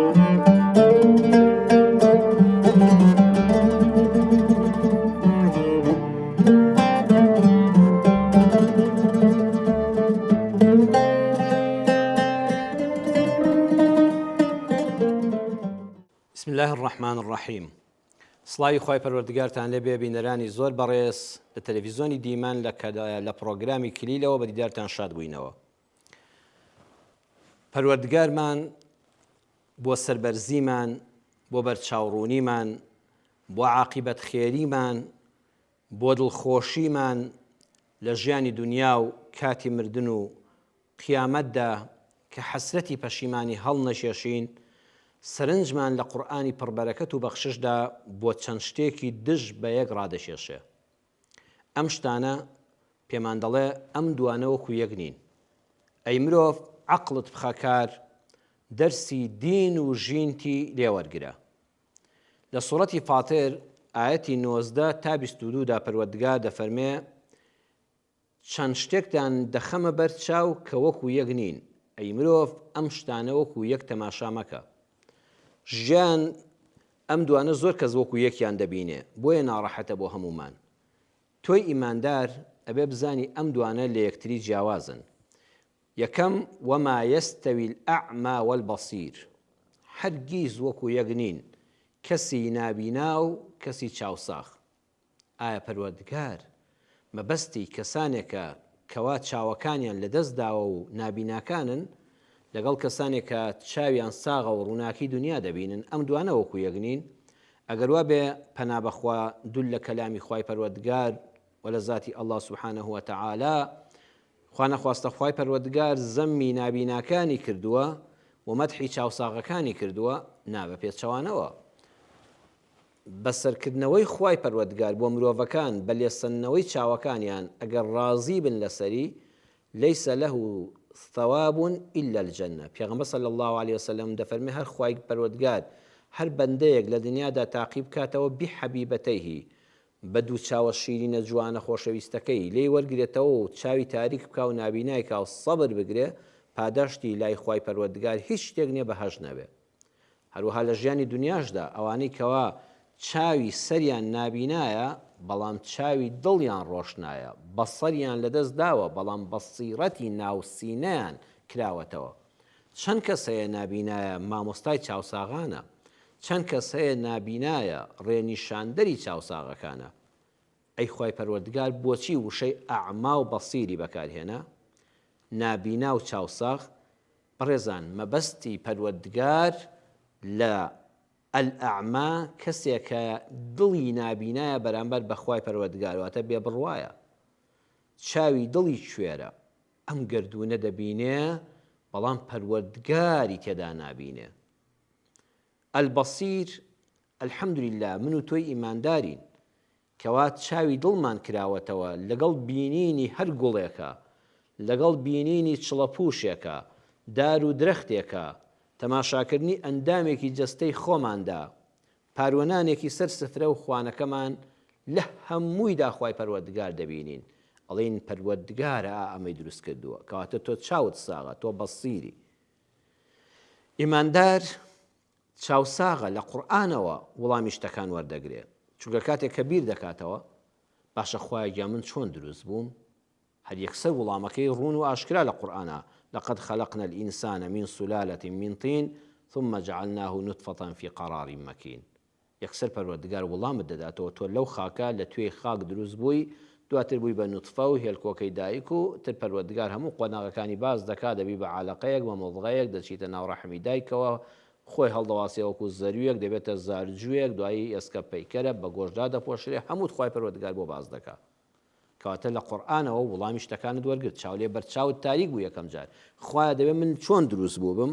بسم اللە الرحمن الرحیم سڵاوی خوای پەروەردگارتان لێبێ بینەرانی زۆر بەڕێز لە تەلەفیزۆنی دیمەن لە لە پڕۆگرامی کلیلەوە بە دیدارتان شاد بووینەوە پەروەردگارمان بۆ سەربەرزیمان بۆ بەرچاوڕوونیمان بۆ عاقیبەت خێریمان بۆ دڵخۆشیمان لە ژیانی دنیا و کاتی مردن و قیامەتدا کە حەسرەتی پەشیمانی هەڵنەکێشین، سەرنجمان لە قورئانی پڕبەرەکەت و بەخششدا بۆ چەند شتێکی دژ بە یەک ڕادەکێشێ. ئەم شتانە پێمان دەڵێ ئەم دوانە وەکو یەک نین. ئەی مرۆڤ عەقڵت بخە کار، دەرسی دین و ژینتی لێ وەرگرە. لە سوڕەتی فاتر ئایەتی 19 تا 22 دا پەروەردگار دەفەرمێ، چەند شتێکتان دەخەمە بەر چاو کە وەکو یەک نین، ئەی مرۆڤ ئەم شتانە وەکو یەک تەماشا مەکە. ژیان ئەم دوانە زۆر کەس وەکو یەکیان دەبینێ بۆیە ناڕەحەتە بۆ هەموومان. تۆی ئیماندار ئەبێ بزانی ئەم دوانە لە یەکتری جیاوازن. یەکەم، وما یستوی الاعمی والبصیر، هەرگیز وەکو یەک نین کەسی نابینا و کەسی چاوساغ. ئایا پەروەردگار مەبەستی کەسانێکە کەوا چاوەکانیان لەدەست داوە و نابیناکانن لەگەڵ کەسانێک کە چاویان ساغە و ڕووناکی دونیا دەبینن ئەم دوانە وەکو یەک نین؟ ئەگەر وابێ پەنا بەخوا دول لە کەلامی خوای پەروەردگار و لە زاتی اللە سبحانە وتعالی خوا نەخواستە خوای پەروەردگار زەممی نابیناکانی کردووە و مەدحی چاوساغەکانی کردووە نا بە پێچەوانەوە بەسەرکردنەوەی خوای پەروەردگار بۆ مرۆڤەکان بە لێسەندنەوەی چاوەکانیان ئەگەر ڕازی بن لەسەری، لیس له ثواب الا الجنە، پێغەمبەر صلی اللە علیە وسلم دەفەرمێ هەر خوای پەروەردگار هەر بەندەیەک لە دنیادا تاقی بکاتەوە بحبیبتیه بە دوو چاوە شیرینە جوانە خۆشەویستەکەی لێی وەرگرێتەوە و چاوی تاریک بکا و نابینای کا و سەبر بگرێ پاداشتی لای خوای پەروەردگار هیچ شتێک نیە بەهەشت نەبێ. هەروەها لە ژیانی دونیاشدا ئەوانەی کەوا چاوی سەریان نابینایە بەڵام چاوی دڵیان ڕۆشنایە، بەسەریان لەدەست داوە بەڵام بەسیڕەتی ناو سینەیان کراوەتەوە. چەند کەس هەیە نابینایە مامۆستای چاوساغانە، چەند کەس هەیە نابینایە ڕێنیشاندەری چاوساغەکانە. ئەی خوای پەروەردگار بۆچی وشەی ئەعما و بەسیری بەکارهێنا؟ نابینا و چاوساغ، بەڕێزان مەبەستی پەروەردگار لە، الاعمی، کەسێکە دڵی نابینایە بەرامبەر بە خوای پەروەردگار واتە بێ بڕوایە چاوی دڵی کوێرە ئەم گەردوونە دەبینێ بەڵام پەروەردگاری تێدا نابینێ البصیر الحمدللە من و تۆی ئیماندارین کەوا چاوی دڵمان کراوەتەوە لەگەڵ بینینی هەر گوڵێکا، لەگەڵ بینینی چڵە پووشێکا، دار و درەختێکا، تەماشاکردنی ئەندامێکی جەستەی خۆماندا، پاروە نانێکی سەر سفرە و خوانەکەمان لە هەموویدا خوای پەروەردگار دەبینین، ئەڵێین پەروەردگارە ئا ئەمەی دروست کردووە، کەواتە تۆ چاوت ساغە، تۆ بەسیری. ئیماندار چاوساغە لە قورئانەوە وڵامی شتەکان وەردەگرێ چونکە کاتێک کە بیر دەکاتەوە باشە خوایە گیان من چۆن دروست بووم هەر یەکسەر وڵامەکەی ڕوون و ئاشکرا لە قورئانا لقد خلقنا الانسان من سلالة من طین ثم جعلناه نطفة في قرار مکین یەکسەر پەروەردگار وڵامت دەداتەوە تۆ لەو خاکە لە توێی خاک دروست بووی دواتر بووی بە نوتفە و هێلکۆکەی دایک و تر پەروەردگار هەموو قۆناغەکانی باس دەکا دەبی بە عالەقەیەک بە مضغەیەک دەچیتە ناو ڕەحمی دایکەوە خۆی هەڵدەواسێ وەکو زەرویەک دەبێتە زارجویەک دوایی ئێسکە پەیکەرە بە گۆشت دادەپۆشرێ هەمووت خوای پەروەردگار بۆ باس دەکا کەواتە لە قورئانەوە وڵامی شتەکانت وەرگرت چاو لێ بەرچاوت تاریک بوو یەکەم جار خوایە دەبێ من چۆن دروست بووبم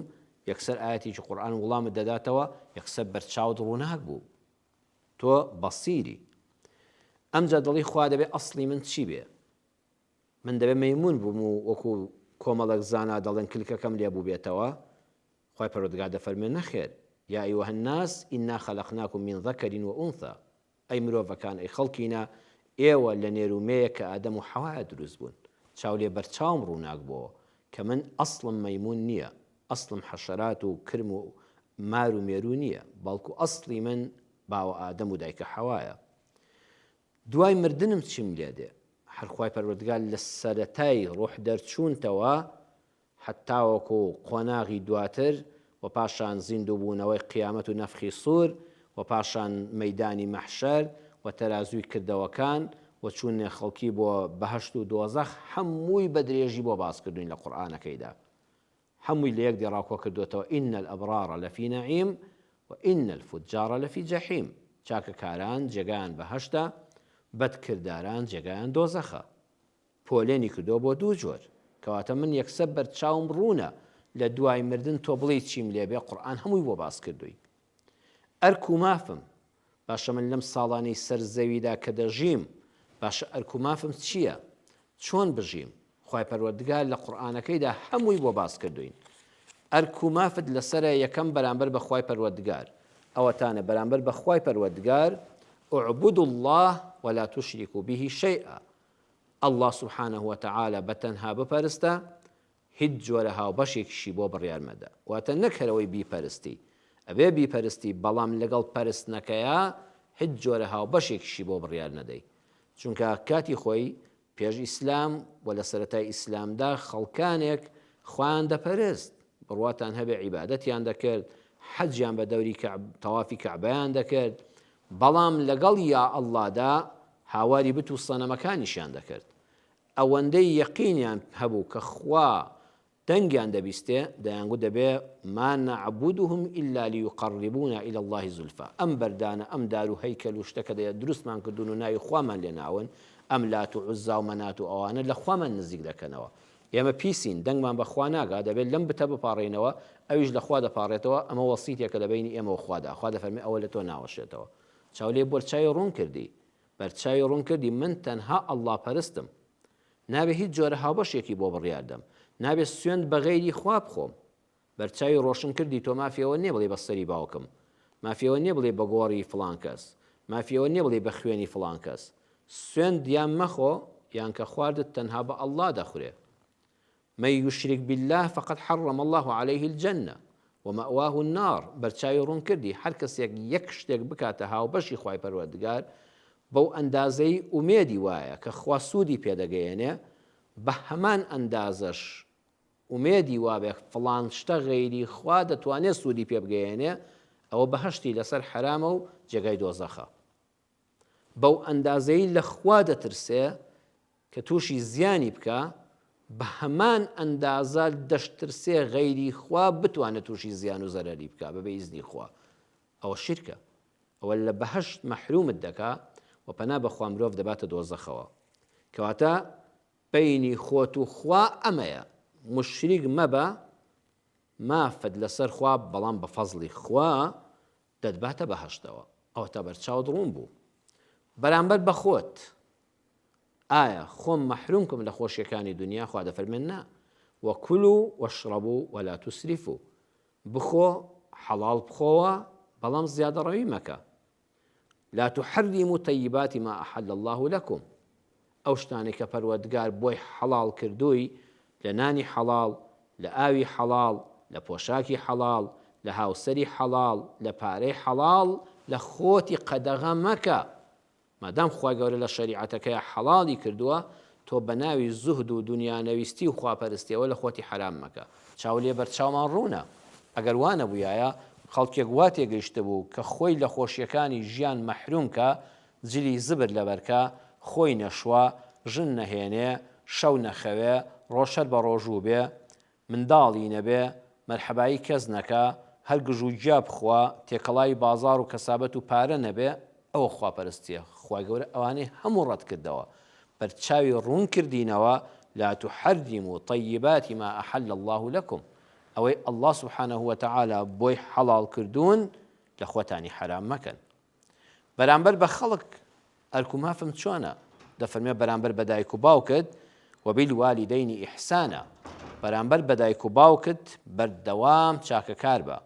یەکسەر ئایەتێکی قورئان وڵامت دەداتەوە یەکسەر بەرچاوت ڕووناک بوو تۆ بەسیری ئەمجا دەڵی خوا دەبێ ئەسڵی من چی بێ من دەبێ مەیمون بووم و وەکو کۆمەڵێک زانا دەڵێن کلکەکەم لێ بووبێتەوە خوای پەروەردگار دەفەرموێ نەخێر یا ایها الناس انا خلقناکم من ذکر و انثی ئەی مرۆڤەکان ئەی خەڵکینە ئێوە لە نێر و مێیەک کە ئادەم و حەوایە دروست بوون چاو لێ بەرچاوم ڕووناک بۆوە کە من ئەسڵم مەیموون نییە ئەسڵم حەشەرات و کرم و. مار و مێروو نییە، بەڵکو ئەسڵی من باوە ئادەم و دایکە حەوایە. دوای مردنم چیم لێ دێ؟ هەر خوای پەروەردگار لە سەرەتای ڕوح دەرچوونتەوە هەتاوەکو قۆناغی دواتر و پاشان زیندووبوونەوەی قیامەت و نەفخی سوور و پاشان مەیدانی مەحشەر و تەرازووی کردەوەکان و چوونێ خەڵکی بۆ بەهەشت و دۆزەخ هەمووی بە درێژی بۆ باس کردووین لە قورئانەکەیدا هەمووی لە یەک دێڕا کۆ کردۆتەوە، ان الابرار لفی نعیم و ان الفجار لفی جحیم، چاکەکاران جێگایان بەهەشتە، بەدکرداران جێگایان دۆزەخە. پۆلێنی کردووە بۆ دوو جۆر. کەواتە من یەکسەر بەرچاوم ڕوونە لە دوای مردن تۆ بڵێی چیم لێ بێ قورئان هەمووی بۆ باس کردووی. ئەرک و مافم، باشە من لەم ساڵانەی سەر زەویدا کە دەژیم باشە ئەرک و مافم چییە؟ چۆن بژیم؟ خوای پەروەردگار لە قورئانەکەیدا هەمووی بۆ باس کردووین. ئەرک و مافت لەسەرە یەکەم بەرامبەر بە خوای پەروەردگار. ئەوەتانە بەرامبەر بە خوای پەروەردگار، اعبدوا اللە ولا تشرکوا به شیئا، اللە سبحانە وتعالی بە تەنها بپەرستە، هیچ جۆرە هاوبەشێکیشی بۆ بڕیار مەدە. واتە نەک هەر ئەوەی بیپەرستی، ئەبێ بیپەرستی بەڵام لەگەڵ پەرستنەکەیا هیچ جۆرە هاوبەشێکیشی بۆ بڕیار نەدەی. چونکە کاتی خۆی پێش ئیسلام و لە سەرەتای ئیسلامدا خەڵکانێک خوایان دەپەرست، بڕواتان هەبێ عیبادەتیان دەکرد، حەجیان بە دەوری کەعب تەوافی کەعبەیان دەکرد، بەڵام لەگەڵ یا اللە دا هاواری بت و سەنەمەکانیشیان دەکرد. ئەوەندەی یەقینیان هەبوو کە خوا دەنگیان دەبیستێ، دەیانگوت دەبێ، ما نعبدهم الا لیقربونا الی اللە زلفی، ئەم بەردانە، ئەم دار و هەیکەل و شتە کە دروستمان کردوون و ناوی خوامان لێ ناون، ئەم لات و عوزا و مەنات و ئەوانە لە خوامان نزیک دەکەنەوە. ئێمە پیسین، دەنگمان بە خوا ناگا، دەبێت لەم بتە بپاڕێینەوە، ئەویش لە خوا دەپاڕێتەوە، ئەمە وەسیتێکە لە بەینی ئێمە و خوادا، خوا دەفەرمێ ئەوە لە تۆ ناوەشێتەوە. چاو لێ بۆرچاوی ڕوون کردی. بەرچاوی ڕوون کردی من تەنها اللە پەرستم. نابێ هیچ جۆرە هاوبەشێکی بۆ بڕیار دەم. نابێ سوێند بە غەیری خوا بخۆم. بەرچاوی ڕۆشن کردی تۆ مافی ئەوە نیە بڵێی بە سەری باوکم. مافی ئەوە نیە بڵێی بە گۆڕی فڵان کەس. مافی ئەوە نیە بڵێی بە خوێنی فڵان کەس. سوێند یان مەخۆ یان کە خواردت تەنها بە اللە دەخورێ. من یشرک باللە فقد حرم اللە علیه الجنە ومأواه النار، بەرچاوی ڕوون کردی هەر کەسێک یەک شتێک بکاتە هاوبەشی خوای پەروەردگار بەو ئەندازەی ئومێدی وایە کە خوا سوودی پێ دەگەیەنێ بە هەمان ئەندازەش ئومێدی وابێ فڵان شتە غەیری خوا دەتوانێ سوودی پێ بگەیەنێ ئەوە بەهەشتی لەسەر حەرامە و جێگای دۆزەخە. بەو ئەندازەی لە خوا دەترسێ کە تووشی زیانی بکا، بە هەمان ئەندازە دەشترسێ غەیری خوا بتوانێ تووشی زیان و زەرەری بکا بەبێ ئیزنی خوا. ئەوە شیرکە. ئەوە لە بەهەشت مەحرومت دەکا و پەنا بە خوا مرۆڤ دەباتە دۆزەخەوە. کەواتە بەینی خۆت و خوا ئەمەیە. موشریک مەبە، مافت لەسەر خوا بەڵام بە فەزڵی خوا دەتباتە بەهەشتەوە ئەوەتا بەرچاوت ڕوون بوو بەرامبەر بە خۆت ئایا خۆم مەحروم کەم لە خۆشیەکانی دنیا خوا دەفەرمێن نا وکلوا واشربوا ولا تسرفوا بخۆ حەڵاڵ بخۆوە بەڵام زیادەڕەوی مەکە لا تحرموا طیبات ما احل اللە لکم ئەو شتانەی کە پەروەردگار بۆی حەڵاڵ کردووی لە نانی حەڵاڵ، لە ئاوی حەڵاڵ، لە پۆشاکی حەڵاڵ، لە هاوسەری حەڵاڵ، لە پارەی حەڵاڵ لە خۆتی قەدەغە مەکە. مادام خوای گەورە لە شەریعەتەکەیا حەڵاڵی کردووە تۆ بە ناوی زوهد و دونیانەویستی و خواپەرستیەوە لە خۆتی حەرام مەکە. چاو لێ بەرچاومان ڕوونە. ئەگەر وا نەبوویایە خەڵکێک وا تێگەیشتبوو کە خۆی لە خۆشیەکانی ژیان مەحروم کا، جلی زبر لەبەر کا، خۆی نەشوا، ژن نەهێنێ، شەو نەخەوێ، ڕۆژ هەر بە ڕۆژوو بێ، منداڵی نەبێ، مەرحەبایی کەس نەکا، هەر گژوگیا بخوا، تێکەڵاوی بازاڕ و کەسابەت و پارە نەبێ، ئەوە خواپەرستیە، خوای گەورە ئەوانەی هەموو ڕەت کردەوە، بەرچاوی ڕوون کردینەوە، لا تحرموا طیبات ما احل اللە لکم، ئەوەی اللە سبحانە وتعالی بۆی حەڵاڵ کردوون لە خۆتانی حەرام مەکەن. بەرامبەر بە خەڵک ئەرک و مافم چۆنە؟ دەفەرمێ بەرامبەر بە دایک و باوکت وبالوالدین احسانا بەرامبەر بە دایک و باوکت بەردەوام چاکەکار بە،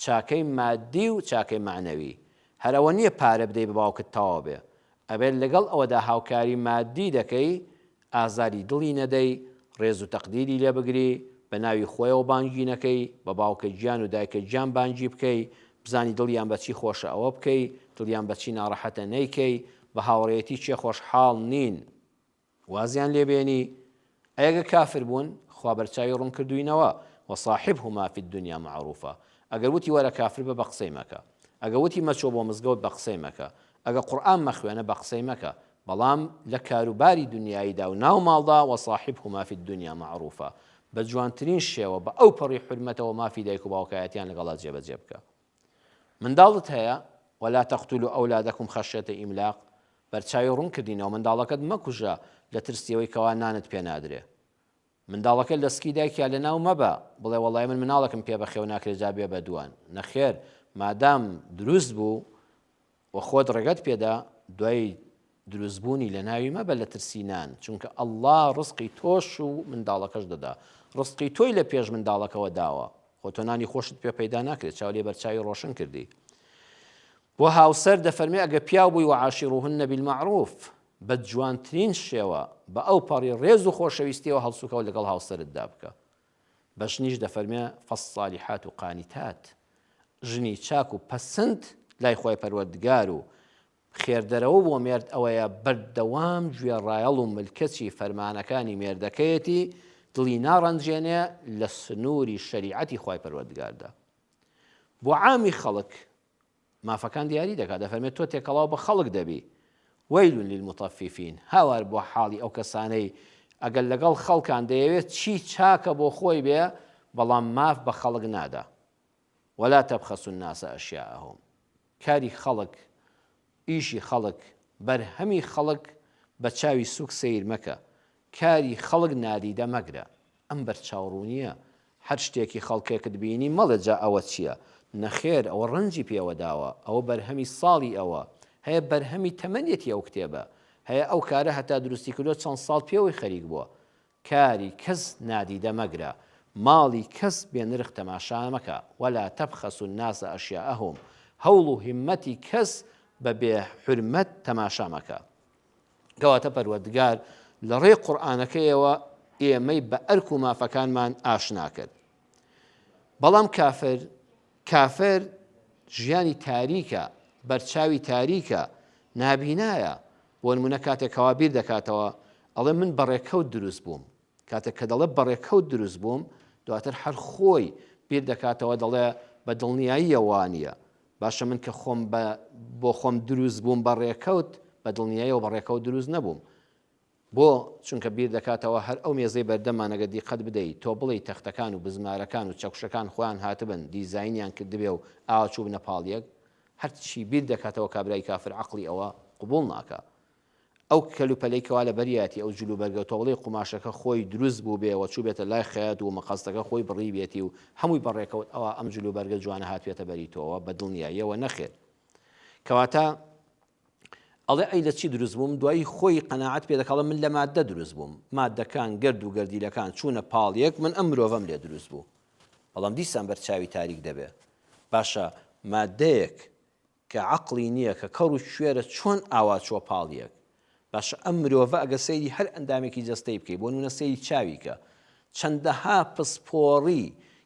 چاکەی مادی و چاکەی مەعنەوی، هەر ئەوە نییە پارە بدەی بە باوکت تەواو بێ، ئەبێت لەگەڵ ئەوەدا هاوکاری مادی دەکەی ئازاری دڵی نەدەی، ڕێز و تەقدیری لێ بگری، بە ناوی خۆیەوە بانگی نەکەی، بە باوکە گیان و دایکە گیان بانگی بکەی، بزانی دڵیان بە چی خۆشە ئەوە بکەی، دڵیان بە چی ناڕەحەتە نەیکەی، بە هاوڕێیەتی کێ خۆشحاڵ نین وازیان لێ بێنی، ئەی ئەگەر کافر بوون خوا بەرچاوی ڕوون کردووینەوە، وصاحبهما فی الدنیا معروفا، ئەگەر وتی وەرە کافر بە بە قسەی مەکە، ئەگەر وتی مەچۆ بۆ مزگەوت بە قسەی مەکە، ئەگەر قورئان مەخوێنە بە قسەی مەکە، بەڵام لە کاروباری دونیاییدا و ناو ماڵدا وصاحبهما فی الدنیا معروفا بە جوانترین شێوە بە ئەو پەڕی حورمەتەوە مافی دایک و باوکایەتیان لەگەڵا جێبەجێ بکە. منداڵت هەیە ولا تقتلوا اولادکم خشیە املاق بەرچاوی ڕوون کردینەوە منداڵەکەت مەکوژە لە ترسی ئەوەی کەوا نانت پێ نادرێ. منداڵەکە لە سکی دایکیا لە ناو مەبە بڵێ وەڵای من مناڵێکم پێ بەخێو ناکرێ جا بێ بە دووان نەخێر مادام دروست بوو و خۆت ڕێگەت پێدا دوای دروست بوونی لە ناوی مەبە لە ترسی نان چونکە ئەڵڵا ڕزقی تۆش و منداڵەکەش دەدا ڕزقی تۆی لە پێش منداڵەکەوە داوە خۆ تۆ نانی خۆشت پێ پەیدا ناکرێت چاو لێ بەرچاوی ڕۆشن کردی بۆ هاوسەر دەفەرمێ ئەگە پیاو بووی وعاشروهن بالمعروف بە جوانترین شێوە بە ئەو پەڕی ڕێز و خۆشەویستیەوە هەڵسوکەوت لەگەڵ هاوسەرتدا بکە بە ژنیش دەفەرمێ فالصالحات قانتات ژنی چاک و پەسند لای خوای پەروەردگار و خێردەرەوە بۆ مێرد ئەوەیە بەردەوام گوێڕایەڵ و ملکەچی فەرمانەکانی مێردەکەیەتی دڵی ناڕەنجێنێ لە سنووری شەریعەتی خوای پەروەردگاردا بۆ عامی خەڵک مافەکان دیاری دەکات دەفەرمێت تۆ تێکەڵاو بە خەڵک دەبی ویل للمطففین هاوار بۆ حاڵی ئەو کەسانەی ئەگەر لەگەڵ خەڵکان دەیەوێت چی چاکە بۆ خۆی بێ بەڵام ماف بە خەڵک نادا ولا تبخسوا الناس اشیاءهم کاری خەڵک ئیشی خەڵک بەرهەمی خەڵک بە چاوی سوک سەیر مەکە کاری خەڵک نادیدە مەگرە. ئەم بەرچاوڕوونییە. هەر شتێکی خەڵکێکت بینی مەڵێ جا ئەوە چییە؟ نەخێر ئەوە ڕەنجی پێوە داوە، ئەوە بەرهەمی ساڵی ئەوە، هەیە بەرهەمی تەمەنیەتی ئەو کتێبە، هەیە ئەو کارە هەتا دروستی کردووە چەند ساڵ پێوەی خەریک بووە. کاری کەس نادیدە مەگرە، ماڵی کەس بێ نرخ تەماشا مەکە، ولا تبخسوا الناس اشیاءهم، هەوڵ و هیممەتی کەس بە بێ حورمەت تەماشا مەکە. کەواتە پەروەردگار لە ڕێی قورئانەکەیەوە ئێمەی بە ئەرک و مافەکانمان ئاشنا کرد. بەڵام کافر کافر ژیانی تاریکە، بەرچاوی تاریکە، نابینایە. بۆ نمونە کاتێک کەوا بیر دەکاتەوە ئەڵێ من بەڕێکەوت دروست بووم. کاتێک کە دەڵێ بەڕێکەوت دروست بووم، دواتر هەر خۆی بیر دەکاتەوە دەڵێ بە دڵنیاییەوە وانییە. باشە من کە خۆم بە بۆ خۆم دروست بووم بە ڕێکەوت، بە دڵنیاییەوە بە ڕێکەوت دروست نەبووم. بۆ؟ چونکە بیر دەکاتەوە هەر ئەو مێزەی بەردەممان ئەگەر دیقەت بدەی تۆ بڵێی تەختەکان و بزمارەکان و چەکوشەکان خۆیان هاتبن دیزاینیان کردبێ و ئاوا چووبنە پاڵ یەک، هەرچی بیر دەکاتەوە کابرای کافر عەقڵی ئەوە قبوڵ ناکا. ئەو کەلوپەلەی کەوا لەبەریەتی، ئەو جلوبەرگە تۆڵەی قوماشەکە خۆی دروست بووبێ و چووبێتە لای خەیات و مقەستەکە خۆی بڕیبێتی و هەمووی بە ڕێکەوت ئەوا ئەم جلوبەرگە جوانە هاتبێتە بەری تۆوە؟ بە دڵنیاییەوە نەخێر. کەواتە ئەڵێ ئەی لە چی دروست بووم؟ دوایی خۆی قەناعەت پێ دەکا ئەڵێ من لە ماددە دروست بووم. ماددەکان، گەرد و گەردیلەکان چوونە پاڵ یەک، من ئەم مرۆڤەم لێ دروست بوو. بەڵام دیسان بەر چاوی تاریک دەبێ. باشە ماددەیەک کە عەقڵی نییە کە کەڕ و کوێرە چۆن ئاوا چووە پاڵ یەک؟ باشە ئەم مرۆڤە ئەگەر سەیری هەر ئەندامێکی جەستەی بکەی بۆ نمونە سەیری چاوی کە چەندەها پسپۆڕی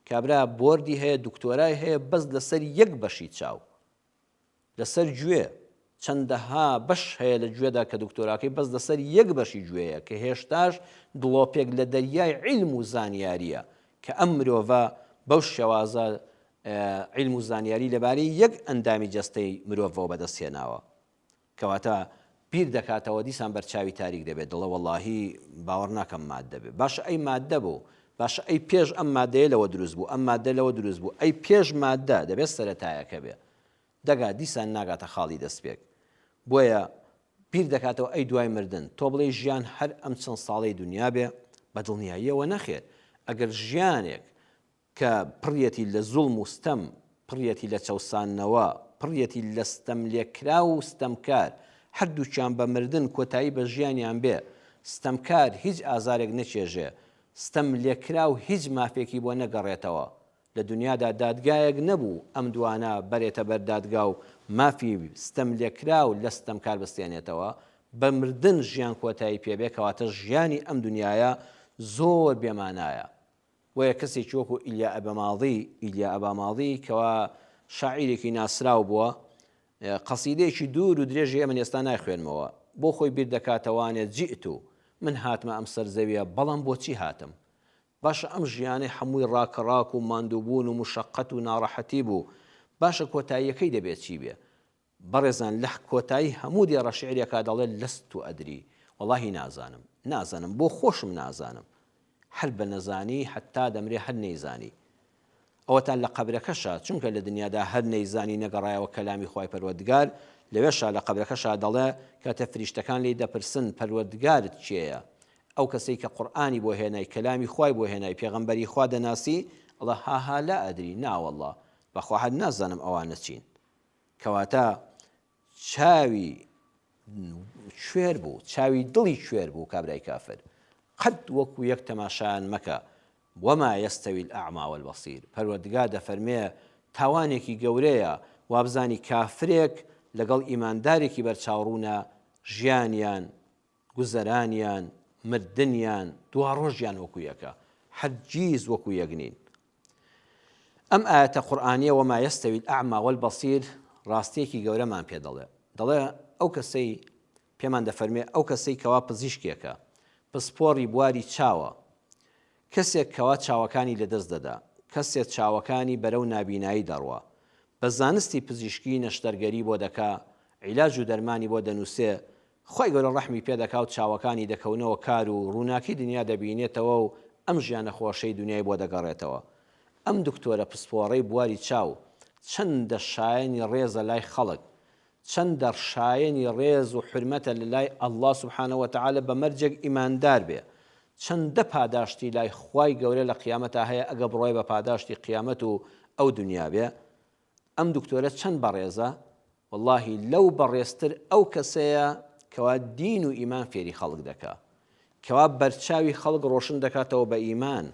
کابرا بۆردی هەیە دکتۆرای هەیە بەس لەسەر یەک بەشی چاو لەسەر گوێ چەندەها بەش هەیە لە گوێدا کە دکتۆراکەی بەس لەسەر یەک بەشی گوێیە کە هێشتاش دڵۆپێک لە دەریای عیلم و زانیاریە کە ئەم مرۆڤە بەو شێوازە عیلم و زانیاری لەبارەی یەک ئەندامی جەستەی مرۆڤەوە بەدەست هێناوە. کەواتە بیر دەکاتەوە دیسان بەرچاوی تاریک دەبێت دەڵێ وەڵاهی باوەڕ ناکەم ماددە بێ. باشە ئەی ماددە بوو؟ باشە ئەی پێش ئەم مادەیە لەوە دروست بوو، ئەم ماددە لەوە دروست بوو، ئەی پێش ماددە دەبێت سەرەتایەکە بێ. دەگات دیسان ناگاتە خاڵی دەستپێک. بۆیە بیر دەکاتەوە ئەی دوای مردن تۆ بڵێی ژیان هەر ئەم چەند ساڵەی دونیا بێ؟ بە دڵنیاییەوە نەخێر. ئەگەر ژیانێک کە پڕیەتی لە زوڵم و ستەم، پڕیەتی لە چەوساندنەوە، پڕیەتی لە ستەملێکراو و ستەمکار، هەردووکیان بە مردن کۆتایی بە ژیانیان بێ، ستەمکار هیچ ئازارێک نەچێژێ، ستەملێکراو هیچ مافێکی بۆ نەگەڕێتەوە، لە دونیادا دادگایەک نەبوو ئەم دوانە بەرێتە بەر دادگا و مافی ستەملێکراو لە ستەمکار بستێنێتەوە، بە مردن ژیان کۆتایی پێ بێ، کەواتە ژیانی ئەم دونیایە زۆر بێمانایە. بۆیە کەسێکی وەکو ئیلیا ئەبەماضی، ئیلیا ئەباماضی، کەوا شاعیرێکی ناسراو بووە، قەسیدەیەکی دوور و درێژی هەیە من ئێستا نایخوێنمەوە، بۆ خۆی بیر دەکاتەوانێ جئت من هاتمە ئەم سەر زەویە بەڵام بۆچی هاتم؟ باشە ئەم ژیانەی حەمووی ڕاکەڕاک و ماندووبوون و مشەقەت و ناڕەحەتی بوو، باشە کۆتاییەکەی دەبێ چی بێ؟ بەڕێزان لە کۆتایی هەموو دێڕە شیعرێکا دەڵێ لست ادری وەڵاهی نازانم نازانم بۆ خۆشم نازانم هەر بە نەزانی هەتا دەمرێ هەر نەیزانی ئەوەتا لە قەبرەکەشا چونکە لە دنیادا هەر نەیزانی نەگەڕایەوە کەلامی خوای پەروەردگار لەوێشا لە قەبرەکەشا دەڵێ کاتێ فریشتەکان لێی دەپرسن پەروەردگارت کێیە ئەو کەسەی کە قورئانی بۆ هێنای کەلامی خوای بۆ هێنای پێغەمبەری خوا دەناسی ئەڵێ هاها لا ادری ناوەڵڵا بەخوا هەر نازانم ئەوانە چین کەواتە چاوی کوێر بوو چاوی دڵی کوێر بوو کابرای کافر قەت وەکو یەک تەماشایان مەکە وما يستوي الأعمى والبصير پەروەردگار دەفەرمێ تاوانێکی گەورەیە وابزانی کافرێک لەگەڵ ئیماندارێکی بەرچاوڕوونە ژیانیان گوزەرانیان مردنیان دواڕۆژیان وەکو یەکە هەرگیز وەکو یەک نین ئەم ئایەتە قورئانیە وما یستوی الاعمی والبصیر ڕاستیەکی گەورەمان پێ دەڵێ دەڵێ ئەو کەسەی پێمان دەفەرمێ ئەو کەسەی کەوا پزیشکێکە پسپۆڕی بواری چاوە کەسێک کەوا چاوەکانی لەدەست دەدا کەسێک چاوەکانی بەرەو نابینایی دەڕوا بە زانستی پزیشکی نەشتەرگەری بۆ دەکا عیلاج و دەرمانی بۆ دەنووسێ خوای گەورە ڕەحمی پێ دەکا و چاوەکانی دەکەونەوە کار و ڕووناکی دنیا دەبینێتەوە و ئەم ژیانە خۆشەی دنیای بۆ دەگەڕێتەوە. ئەم دکتۆرە پسپۆڕەی بواری چاو چەندە شایەنی ڕێزە لای خەڵک، چەندە شایەنی ڕێز و حورمەتە لە لای اللە سبحانە وتعالی بە مەرجێک ئیماندار بێ، چەندە پاداشتی لای خوای گەورە لە قیامەتا هەیە ئەگە بڕوای بە پاداشتی قیامەت و ئەو دنیا بێ. ئەم دکتۆرە چەند بەڕێزە وەڵاهی لەو بەڕێزتر ئەو کەسەیە کەوا دین و ئیمان فێری خەڵک دەکا کەوا بەرچاوی خەڵک ڕۆشن دەکاتەوە بە ئیمان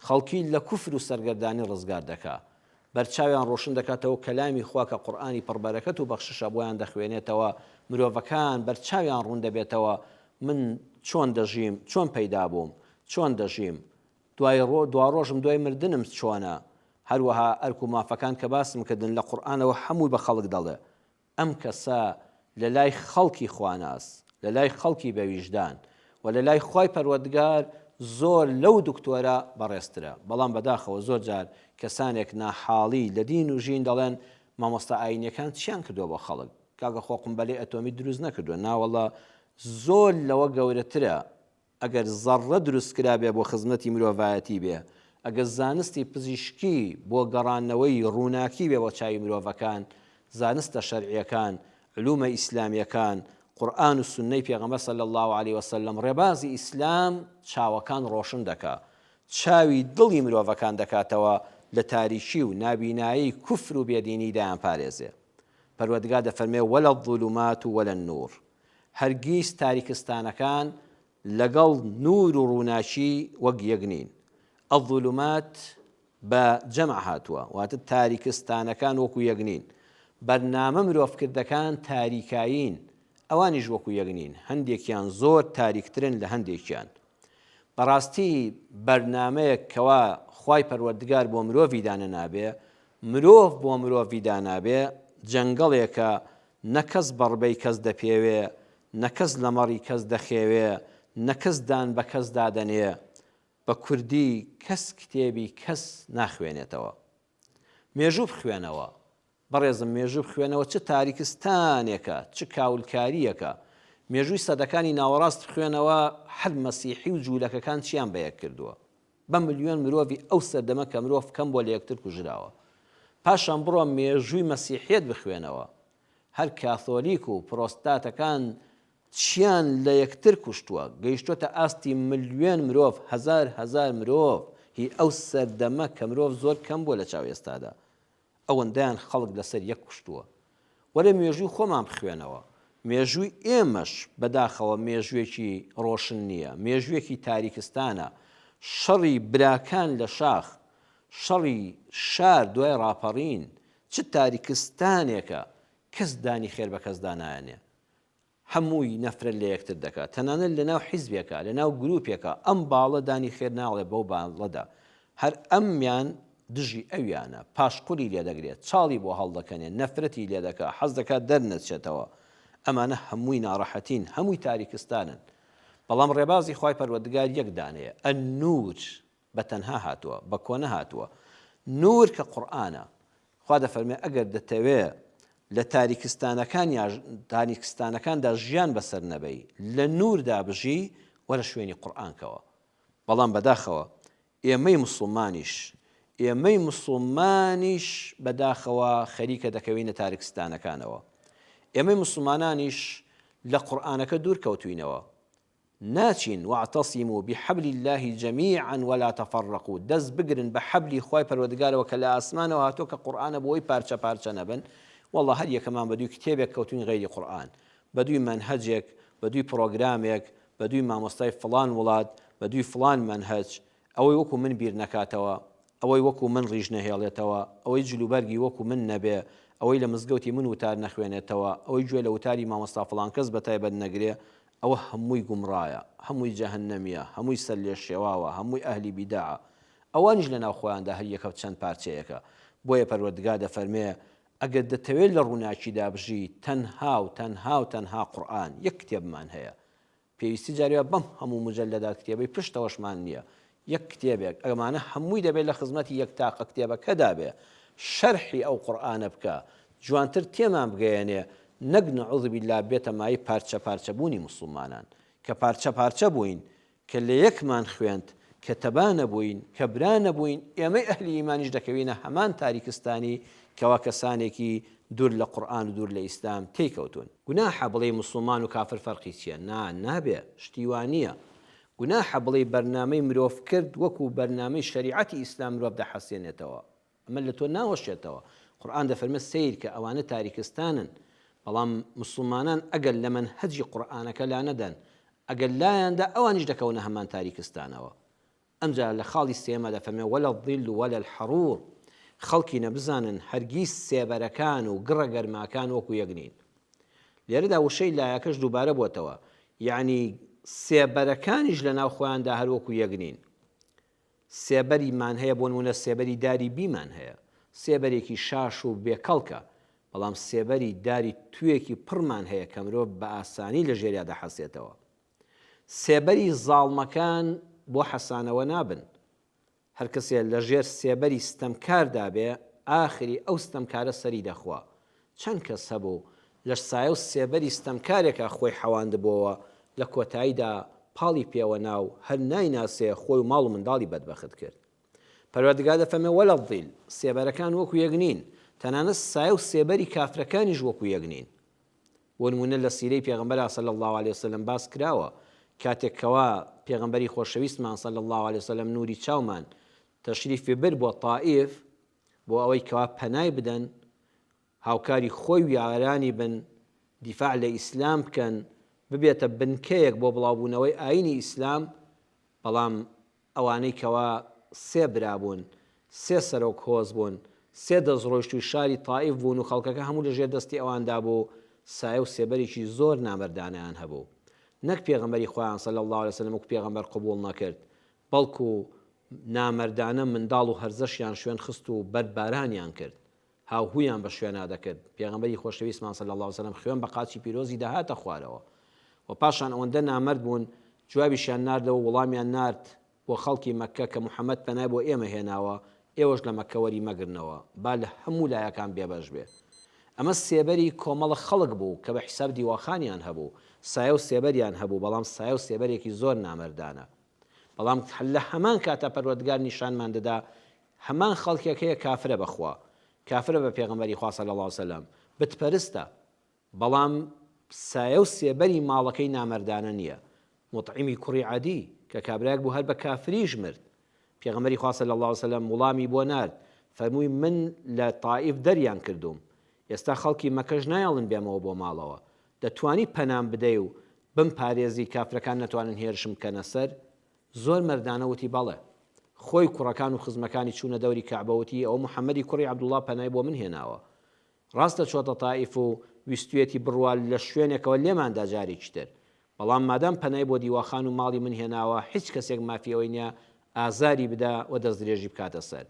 خەڵکی لە کوفر و سەرگەردانی ڕزگار دەکا بەرچاویان ڕۆشن دەکاتەوە کەلامی خوا کە قورئانی پڕبەرەکەت و بەخششە بۆیان دەخوێنێتەوە مرۆڤەکان بەرچاویان ڕوون دەبێتەوە من چۆن دەژیم چۆن پەیدا بووم چۆن دەژیم دوای ڕۆ دواڕۆژم دوای مردنم چۆنە؟ هەروەها ئەرک و مافەکان کە باسم کردن لە قورئانەوە هەمووی بە خەڵک دەڵێ. ئەم کەسە لە لای خەڵکی خواناس، لە لای خەڵکی بە ویژدان و لە لای خوای پەروەردگار زۆر لەو دکتۆرە بەڕێزترە. بەڵام بەداخەوە زۆر جار کەسانێک ناحاڵی لە دین و ژین دەڵێن مامۆستا ئاینیەکان چیان کردوە بۆ خەڵک؟ کاکە خۆ قومبەلەی ئەتۆمی دروست نەکردوە. ناوەڵا زۆر لەوە گەورەترە. ئەگەر زەڕڕە دروست کرابێ بۆ خزمەتی مرۆڤایەتی بێ، ئەگەر زانستی پزیشکی بۆ گەڕانەوەی ڕووناکی بێ بۆ چاوی مرۆڤەکان، زانستە شەرعیەکان، علومە ئیسلامیەکان، قورئان و سوننەی پێغەمبەر صلی اللە علیە وسلم، ڕێبازی ئیسلام چاوەکان ڕۆشن دەکا، چاوی دڵی مرۆڤەکان دەکاتەوە لە تاریکی و نابینایی کوفر و بێدینی دەیانپارێزێ. پەروەردگار دەفەرموێ، ولا الظلمات ولا النور. هەرگیز تاریکستانەکان لەگەڵ نوور و ڕووناکی وەک یەک نین. الظلمات بە جەمع هاتووە، واتە تاریکستانەکان وەکو یەک نین. بەرنامە مرۆڤکردەکان تاریکایین، ئەوانیش وەکو یەک نین، هەندێکیان زۆر تاریکترن لە هەندێکیان. بەڕاستی بەرنامەیەک کەوا خوای پەروەردگار بۆ مرۆڤی دانەنابێ، مرۆڤ بۆ مرۆڤی دانابێ، جەنگەڵێکە نە کەس بەڕبەی کەس دەپێوێ، نە کەس لە مەڕی کەس دەخێوێ، نە کەس دان بە کەسدا دەنێ. بە کوردی کەس کتێبی کەس ناخوێنێتەوە. مێژوو بخوێنەوە. بەڕێزم مێژوو بخوێنەوە چ تاریکستانێکە، چ کاولکارییەکە. مێژووی سەدەکانی ناوەڕاست بخوێنەوە هەر مەسیحی و جوولەکەکان چیان بەیەک کردووە. بە ملیۆن مرۆڤی ئەو سەردەمە کە مرۆڤ کەم بووە لە یەکتر کوژراوە. پاشان بڕۆ مێژووی مەسیحیەت بخوێنەوە. هەر کاثۆلیک و پرۆستاتەکان چیان لە یەکتر کوشتووە، گەیشتۆتە ئاستی ملیۆن مرۆڤ، هەزار هەزار مرۆڤ هی ئەو سەردەمە کە مرۆڤ زۆر کەم بووە لە چاو ئێستادا. ئەوەندەیان خەڵک لەسەر یەک کوشتووە. وەرە مێژووی خۆمان بخوێنەوە. مێژووی ئێمەش بەداخەوە مێژووێکی ڕۆشن نییە، مێژوویەکی تاریکستانە. شەڕی براکان لە شاخ، شەڕی شار دوای ڕاپەڕین، چ تاریکستانێکە، کەس دانی خێر بە کەسدا نانێ. هەمووی نەفرەت لە یەکتر دەکا تەنانەت لە ناو حیزبێکا لە ناو گروپێکا ئەم باڵە دانی خێر ناڵێ بەو باڵەدا. هەر ئەمیان دژی ئەویانە، پاشقولی لێ دەگرێ، چاڵی بۆ هەڵدەکەنێ، نەفرەتی لێ دەکا، حەز دەکا دەرنەچێتەوە. ئەمانە هەمووی ناڕەحەتین، هەمووی تاریکستانن. بەڵام ڕێبازی خوای پەروەردگار یەک دانەیە، النور، بە تەنها هاتووە، بە کۆ نەهاتووە. نور کە قورئانە. خوا دەفەرموێ ئەگەر دەتەوێ لە تاریکستانەکان تاریکستانەکاندا ژیان بەسەر نەبەی، لە نوردا بژی، وەرە شوێنی قورئان کەوە. بەڵام بەداخەوە ئێمەی موسڵمانیش ئێمەی موسڵمانیش بەداخەوە خەریکە دەکەوینە تارکستانەکانەوە. ئێمەی موسڵمانانیش لە قورئانەکە دوور کەوتوینەوە. ناچین، واعتصموا بحبل اللە جمیعا ولا تفرقوا، دەست بگرن بە حەبلی خوای پەروەردگارەوە کە لە ئاسمانەوە هاتووە کە قورئانە بۆی پارچە پارچە نەبن، وەڵڵا هەر یەکەمان بەدووی کتێبێک کەوتوین غەیری قورئان، بەدووی مەنهەجێک، بەدووی پڕۆگرامێک، بەدووی مامۆستای فڵان وڵات، بەدووی فڵان مەنهەج، ئەوەی وەکو من بیر نەکاتەوە، ئەوەی وەکو من ڕیش نەهێڵێتەوە، ئەوەی جلوبەرگی وەکو من نەبێ، ئەوەی لە مزگەوتی من وتار نەخوێنێتەوە، ئەوەی گوێ لە وتاری مامۆستا فڵانکەس بەتایبەت نەگرێ، ئەوە هەمووی گومڕایە، هەمووی جەهەنەمیە، هەمووی سەرلێشێواوە، هەمووی ئەهلی بیدەعە. ئەوانیش لەناو خۆیاندا هەر یەکەو چەند پارچەیەکە. بۆیە پەروەردگار دەفەرمێ، ئەگەر دەتەوێت لە ڕووناکیدا بژی، تەنها و تەنها و تەنها قورئان، یەک کتێبمان هەیە. پێویستی جاری وا بەم هەموو موجەلەدات کتێبەی پشتەوەشمان نییە. یەک کتێبێک، ئەمانە هەمووی دەبێت لە خزمەتی یەک تاقە کتێبەکەدا بێ، شەرحی ئەو قورئانە بکا، جوانتر تێمان بگەیەنێ، نەک نعوذ باللە بێتە مایەی پارچە پارچە بوونی موسڵمانان. کە پارچە پارچە بووین، کە لە یەکمان خوێند، کە تەبا نەبووین، کە برا نەبووین، ئێمەی ئەهلی ئیمانیش دەکەوینە هەمان تاریکستانی کەوا کەسانێکی دوور لە قورئان و دوور لە ئیسلام تێی کەوتوون. گوناحە بڵێی موسڵمان و کافر فەرقی چیە؟ نا نابێ، شتی وا نیە. گوناحە بڵێی بەرنامەی مرۆڤ کرد وەکو بەرنامەی شەریعەتی ئیسلام مرۆڤ دەحەسێنێتەوە. ئەمە لە تۆ ناوەشێتەوە. قورئان دەفەرمێت سەیرکە ئەوانە تاریکستانن، بەڵام موسڵمانان ئەگەر لە مەنهەجی قورئانەکە لانەدەن، ئەگەر لایاندا ئەوانیش دەکەونە هەمان تاریکستانەوە. ئەمجا لە خاڵی سێیەما دەفەرمێ ولا الظل ولا الحرور، خەڵکینە بزانن هەرگیز سێبەرەکان و گڕە گەرماکان وەکو یەک نین. لێرەدا وشەی لایەکەش دووبارە بۆتەوە، یەعنی سێبەرەکانیش لەناو خۆیاندا هەر وەکو یەک نین. سێبەری مان هەیە بۆ نموونە سێبەری داری بیمان هەیە سێبەرێکی شاش و بێ کەڵکە بەڵام سێبەری داری توێکی پڕمان هەیە کە مرۆڤ بە ئاسانی لە ژێریا دەحەسێتەوە سێبەری زاڵمەکان بۆ حەسانەوە نابن هەر کەسێ لە ژێر سێبەری ستەمکاردا بێ ئاخری ئەو ستەمکارە سەری دەخوا چەند کەس هەبوو لە سایە و سێبەری ستەمکارێکا خۆی حەواندبۆوە، لە کۆتاییدا پاڵی پێوە نا و هەر نایناسێ خۆی و ماڵ و منداڵی بەدبەخت کرد. پەروەردگار دەفەرمێ ولا الظل، سێبەرەکان وەکو یەک نین، تەنانەت سایە و سێبەری کافرەکانیش وەکو یەک نین. بۆ نموونە لە سیرەی پێغەمبەرا صلی اللە علیە وسلم باس کراوە کاتێک کەوا پێغەمبەری خۆشەویستمان صلی اللە علیە وسلم نوری چاومان تەشریفی برد بۆ تائیف بۆ ئەوەی کەوا پەنای بدەن هاوکاری خۆی و یارانی بن دیفاع لە ئیسلام بکەن ببێتە بنکەیەک بۆ بڵاوبوونەوەی ئاینی ئیسلام بەڵام ئەوانەی کەوا سێ برا بوون سێ سەرۆک هۆز بوون سێ دەستڕۆیشتووی شاری تائیف بوون و خەڵکەکە هەموو لە ژێر دەستی ئەواندا بوو سایە و سێبەرێکی زۆر نامەردانەیان هەبوو نەک پێغەمبەری خۆیان صلی اللە علیە وسلم وەکو پێغەمبەر قبوڵ نەکرد بەڵکو نامەردانە منداڵ و هەرزەشیان شوێن خست و بەرد بارانیان کرد هاوهویان بە شوێنا دەکرد پێغەمبەری خۆشەویستمان صلی اللە علیە وسلم خوێن بە قاچی پیرۆزی دەهاتە خوارەوە و پاشان ئەوەندە نامەرد بوون جوابیشیان ناردەوە وڵامیان نارد بۆ خەڵکی مەککە کە محمد پەنای بۆ ئێمە هێناوە ئێوەش لە مەککە وەری مەگرنەوە با لە هەموو لایەکان بێبەش بێ ئەمە سێبەری کۆمەڵە خەڵک بوو کە بە حیساب دیواخانیان هەبوو سایە و سێبەریان هەبوو بەڵام سایە و سێبەرێکی زۆر نامەردانە بەڵام لە هەمان کاتا پەروەردگار نیشانمان دەدا هەمان خەڵکێک هەیە کافرە بە خوا کافرە بە پێغەمبەری خوا صلی اللە علیە وسلم بت پەرستە بەڵام سایە و سێبەری ماڵەکەی نامەردانە نییە موطعیمی کوڕی عەدی کە کابرایەک بوو هەر بە کافریش مرد پێغەمبەری خوا صلی اللە علیە وسلم وڵامی بۆ نارد فەرمووی من لە تائیف دەریان کردووم ئێستا خەڵکی مەکەش نایەڵن بێمەوە بۆ ماڵەوە دەتوانی پەنام بدەی و بمپارێزی کافرەکان نەتوانن هێرشم بکەنە سەر؟ زۆر مەردانە وتی بەڵێ. خۆی کوڕەکان و خزمەکانی چوونە دەوری کەعبە وتی ئەوە محەمەدی کوڕی عەبدوڵڵا پەنای بۆ من هێناوە. ڕاستە چۆتە تائیف و ویستویەتی بڕوا لە شوێنێکەوە لێماندا جارێکی تر. بەڵام مادام پەنای بۆ دیواخان و ماڵی من هێناوە هیچ کەسێک مافی ئەوەی نیە. ئازاری بدا و دەستدرێژی بکاتە سەر.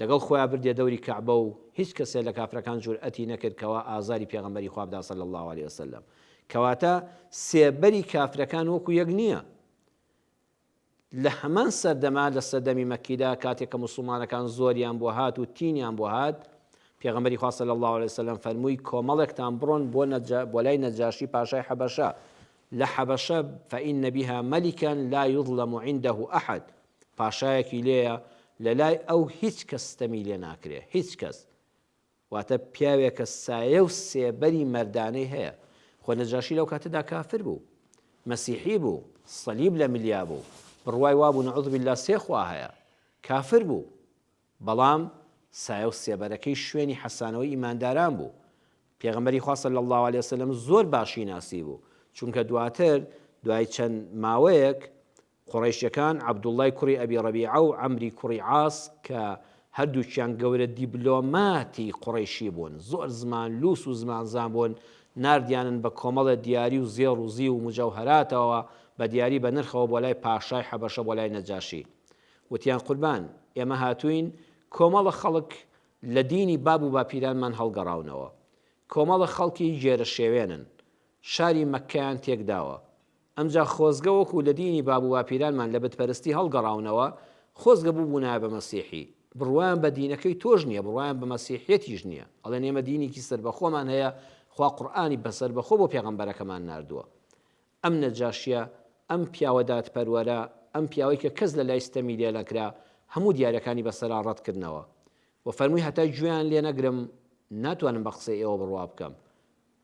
لەگەڵ خۆیا بردیە دەوری کەعبە و هیچ کەسێ لە کافرەکان جورئەتی نەکرد کەوا ئازاری پێغەمبەری خوا بدا صلی اللە علیە وسلم. کەواتە سێبەری کافرەکان وەکو یەک نییە. لە هەمان سەردەما لە سەردەمی مەککیدا کاتێک کە موسڵمانەکان زۆریان بۆ هات و تینیان بۆ هات پێغەمبەری خوا صلی اللە علیە وسلم فەرمووی کۆمەڵێکتان بڕۆن بۆ نەجا بۆ لای نەجاشی پاشای حەبەشە لە حەبەشە فإن بها ملکا لا یظلم عنده احد پاشایەکی لێیە لە لای ئەو هیچ کەس ستەمی لێ ناکرێ هیچ کەس واتە پیاوێکە سایە و سێبەری مەردانەی هەیە. خۆ نەجاشی لەو کاتەدا کافر بوو. مەسیحی بوو. سەلیب لە ملیا بوو. بڕوای وابوو نعوذ باللە سێ خوا هەیە. کافر بوو. بەڵام سایە و سێبەرەکەی شوێنی حەسانەوەی ئیمانداران بوو. پێغەمبەری خوا صلی اللە علیە وسلم زۆر باشی ناسیبوو. چونکە دواتر دوای چەند ماوەیەک قوڕەیشەکان عەبدوڵڵای کوڕی ئەبی ڕەبیعە و عەمری کوڕی عاس کە هەردووکیان گەورە دیبلۆماتی قوڕەیشی بوون، زۆر زمان لووس و زمانزان بوون، ناردیانن بە کۆمەڵێ دیاری و زێڕ و زیو و مجەوهەراتەوە بە دیاری بە نرخەوە بۆ لای پاشای حەبەشە بۆ لای نەجاشی. وتیان قوربان ئێمە هاتووین کۆمەڵە خەڵک لە دینی باب و باپیرانمان هەڵگەڕاونەوە. کۆمەڵە خەڵکی گێرەشێوێنن. شاری مەککەیان تێکداوە. ئەمجا خۆزگە وەکو لە دینی باب و باپیرانمان لە بت پەرستی هەڵگەڕاونەوە، خۆزگە بووبوونایە بە مەسیحی. بڕوایان بە دینەکەی تۆش نییە، بڕوایان بە مەسیحیەتیش نییە. ئەڵێن ئێمە دینێکی سەربەخۆمان هەیە، خوا قورئانی بە سەربەخۆ بۆ پێغەمبەرەکەمان ناردووە. ئەم نەجاشیە، ئەم پیاوە دادپەروەرە، ئەم پیاوەی کە کەس لە لای ستەمی لێ نەکرا، هەموو دیارەکانی بەسەرا ڕەت کردنەوە. و فەرمووی هەتا گوێیان لێ نەگرم، ناتوانم بە قسەی ئێوە بڕوا بکەم.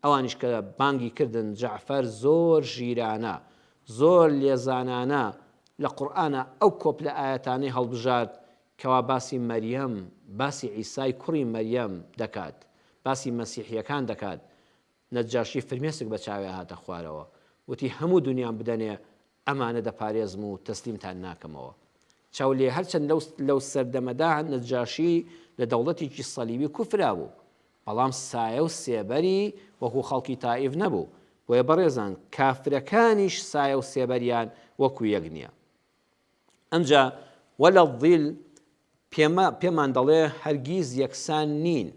ئەوانیش کە بانگی کردن جەعفەر زۆر ژیرانە، زۆر لێزانانە لە قورئانا ئەو کۆپلە ئایەتانەی هەڵبژارد کەوا باسی مەریەم، باسی عیسای کوڕی مەریەم دەکات، باسی مەسیحییەکان دەکات، نەجاشی فرمێسک بە چاویا هاتە خوارەوە، وتی هەموو دونیام بدەنێ ئەمانە دەپارێزم و تەسلیمتان ناکەمەوە. چاو لێ هەرچەند لەو لەو سەردەمەدا نەجاشی لە دەوڵەتێکی سەلیبی کوفرا بوو، بەڵام سایە و سێبەری وەکو خەڵکی تائیف نەبوو، بۆیە بەڕێزان کافرەکانیش سایە و سێبەریان وەکو یەک نییە. ئەمجا ولا الظل پێمە پێمان دەڵێ هەرگیز یەکسان نین.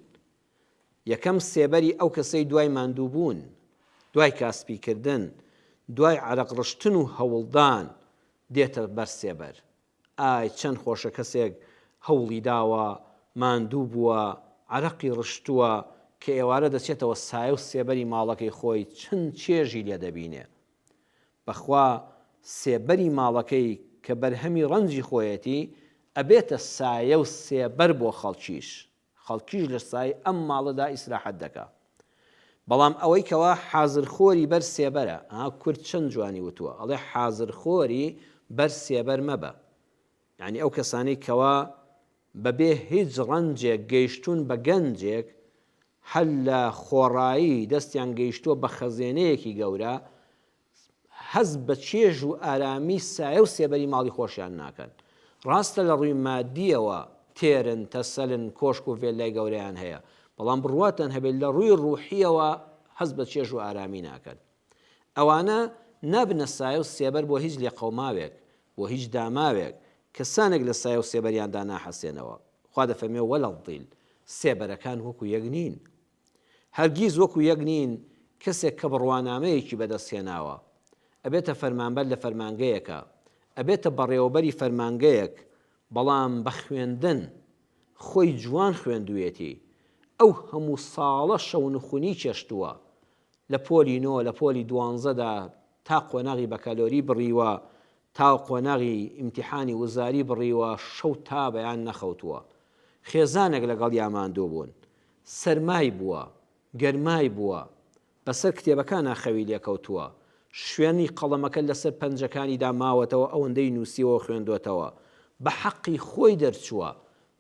یەکەم سێبەری ئەو کەسەی دوای ماندووبوون، دوای کاسپیکردن، دوای عەرەق ڕشتن و هەوڵدان دێتە بەر سێبەر. ئای چەند خۆشە کەسێک هەوڵی داوە، ماندوو بووە، عەرەقی ڕشتووە، کە ئێوارە دەچێتەوە سایە و سێبەری ماڵەکەی خۆی چەند چێژی لێ دەبینێ. بەخوا سێبەری ماڵەکەی کە بەرهەمی ڕەنجی خۆیەتی ئەبێتە سایە و سێبەر بۆ خەڵکیش. خەڵکیش لە سایەی ئەم ماڵەدا ئیسراحەت دەکا. بەڵام ئەوەی کەوا حازرخۆری بەر سێبەرە، ها کورد چەند جوانی وتووە، ئەڵێ حازرخۆری بەر سێبەر مەبە. یانی ئەو کەسانەی کەوا بەبێ هیچ ڕەنجێک گەیشتوون بە گەنجێک، هەر لە خۆڕایی دەستیان گەیشتووە بە خەزێنەیەکی گەورە، هەست بە چێژ و ئارامی سایە و سێبەری ماڵی خۆشیان ناکەن. ڕاستە لە ڕووی مادییەوە تێرن، تەسەلن، کۆشک و ڤێللای گەورەیان هەیە، بەڵام بڕواتان هەبێت لە ڕووی ڕوحییەوە هەست بە چێژ و ئارامی ناکەن. ئەوانە نابنە سایە و سێبەر بۆ هیچ لێقەوماوێک، بۆ هیچ داماوێک، کەسانێک لە سایە و سێبەریاندا ناحەسێنەوە. خوا دەفەرموێ ولا الظل، سێبەرەکان وەکو یەک نین. هەرگیز وەکو یەک نین کەسێک کە بڕوانامەیەکی بەدەست هێناوە ئەبێتە فەرمانبەر لە فەرمانگەیەکا ئەبێتە بەڕێوەبەری فەرمانگەیەک بەڵام بە خوێندن خۆی جوان خوێندویەتی ئەو هەموو ساڵە شەونخونی چێشتووە لە پۆلی نۆ لە پۆلی دوانزەدا تا قۆناغی بەکالۆری بڕیوە تا قۆناغی ئیمتیحانی وزاری بڕیوە شەو تا بەیان نەخەوتووە خێزانێک لەگەڵیا ماندوو بوون سەرمای بووە، گەرمای بووە، بەسەر کتێبەکانا خەوی لێکەوتووە، شوێنی قەڵەمەکە لەسەر پەنجەکانیدا ماوەتەوە ئەوەندەی نووسیوە و خوێندۆتەوە، بە حەقی خۆی دەرچووە،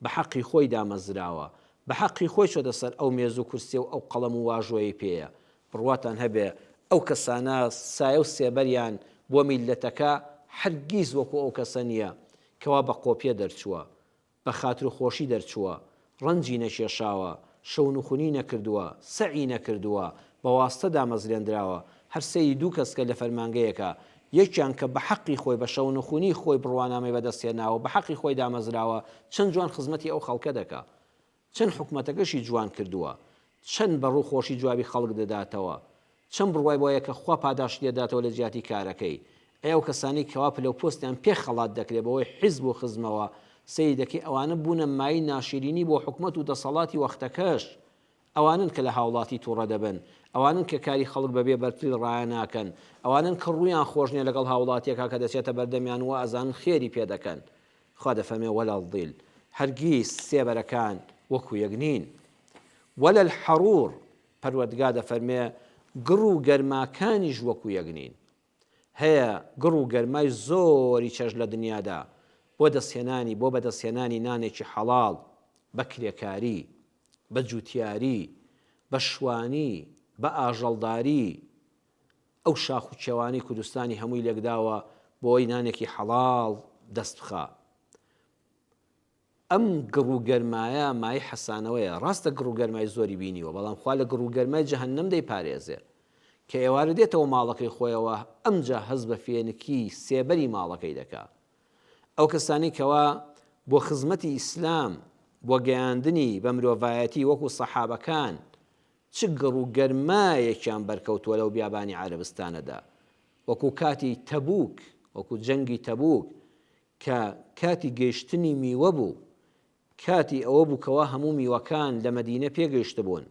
بە حەقی خۆی دامەزراوە، بە حەقی خۆی چۆتە سەر ئەو مێز و کورسیە و ئەو قەڵەم و واژۆیەی پێیە. بڕواتان هەبێ ئەو کەسانە سایە و سێبەریان بۆ میللەتەکە هەرگیز وەکو ئەو کەسە نییە کەوا بە قۆپیە دەرچووە، بە خاتروخۆشی دەرچووە، ڕەنجی نەکێشاوە، شەونخونی نەکردووە، سەعی نەکردووە، بە واستە دامەزرێندراوە، هەر سەیری دوو کەس کە لە فەرمانگەیەکا، یەکیان کە بە حەقی خۆی بە شەونخونی خۆی بڕوانامەی بەدەست هێناوە بە حەقی خۆی دامەزراوە چەند جوان خزمەتی ئەو خەڵکە دەکا چەند حکومەتەکەشی جوان کردووە چەند بە ڕوو خۆشی جوابی خەڵک دەداتەوە چەند بڕوای بۆیە کە خوا پاداشتی دەداتەوە لە جیاتی کارەکەی ئەی ئەو کەسانەی کەوا پلەو پۆستیان پێ خەڵات دەکرێ بەهۆی حیزب و خزمەوە سەیری دەکەی ئەوانە بوونە مایەی ناشیرینی بۆ حکومەت و دەسەڵاتی وەختەکەش ئەوانەن کە لە هاوڵاتی توڕە دەبن، ئەوانەن کە کاری خەڵک بەبێ بەرتیل ڕایە ناکەن، ئەوانەن کە ڕوویان خۆش نیە لەگەڵ هاوڵاتیەکا کە دەچێتە بەردەمیان و ئەزانن خێری پێ دەکەن. خوا دەفەرمێ ولا الظل هەرگیز سێبەرەکان وەکو یەک نین. ولا الحرور پەروەردگار دەفەرمێ گڕ و گەرماکانیش وەکو یەک نین. هەیە گڕ و گەرمای زۆری چەشت لە دنیادا بۆ دەستهێنانی بۆ بەدەستهێنانی نانێکی حەڵاڵ بە کرێکاری، بە جوتیاری، بە شوانی، بە ئاژەڵداری ئەو شاخ و کێوانەی کوردستانی هەمووی لێکداوە بۆ ئەوەی نانێکی حەڵاڵ دەست بخا. ئەم گڕ و گەرمایە مایەی حەسانەوەیە، ڕاستە گڕ و گەرمای زۆری بینیوە، بەڵام خوا لە گڕ و گەرمای جەهەننەم دەیپارێزێ. کە ئێوارە دێتەوە ماڵەکەی خۆیەوە، ئەمجا هەست بە فێنکی سێبەری ماڵەکەی دەکا. ئەو کەسانەی کەوا بۆ خزمەتی ئیسلام، بۆ گەیاندنی بە مرۆڤایەتی وەکو سەحابەکان، چ گڕ و گەرمایەکیان بەرکەوتووە لەو بیابانی عەرەبستانەدا، وەکو کاتی تەبوک، وەکو جەنگی تەبوک، کە کاتی گەیشتنی میوە بوو، کاتی ئەوە بوو کەوا هەموو میوەکان لە مەدینە پێگەیشتبوون،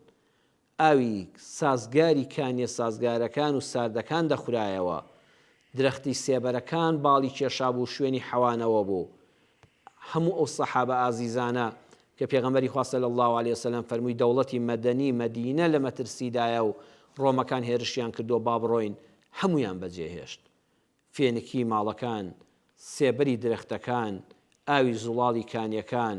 ئاوی سازگاری کانیە سازگارەکان و ساردەکان دەخورایەوە، درەختی سێبەرەکان باڵی کێشابوو شوێنی حەوانەوە بوو، هەموو ئەو سەحابە ئازیزانە کە پێغەمبەری خوا صلی اللە علیە وسلم فەرمووی دەوڵەتی مەدەنی مەدینە لە مەترسیدایە و ڕۆمەکان هێرشیان کردووە با بڕۆین، هەموویان بەجێهێشت. فێنکیی ماڵەکان، سێبەری درەختەکان، ئاوی زوڵاڵی کانییەکان،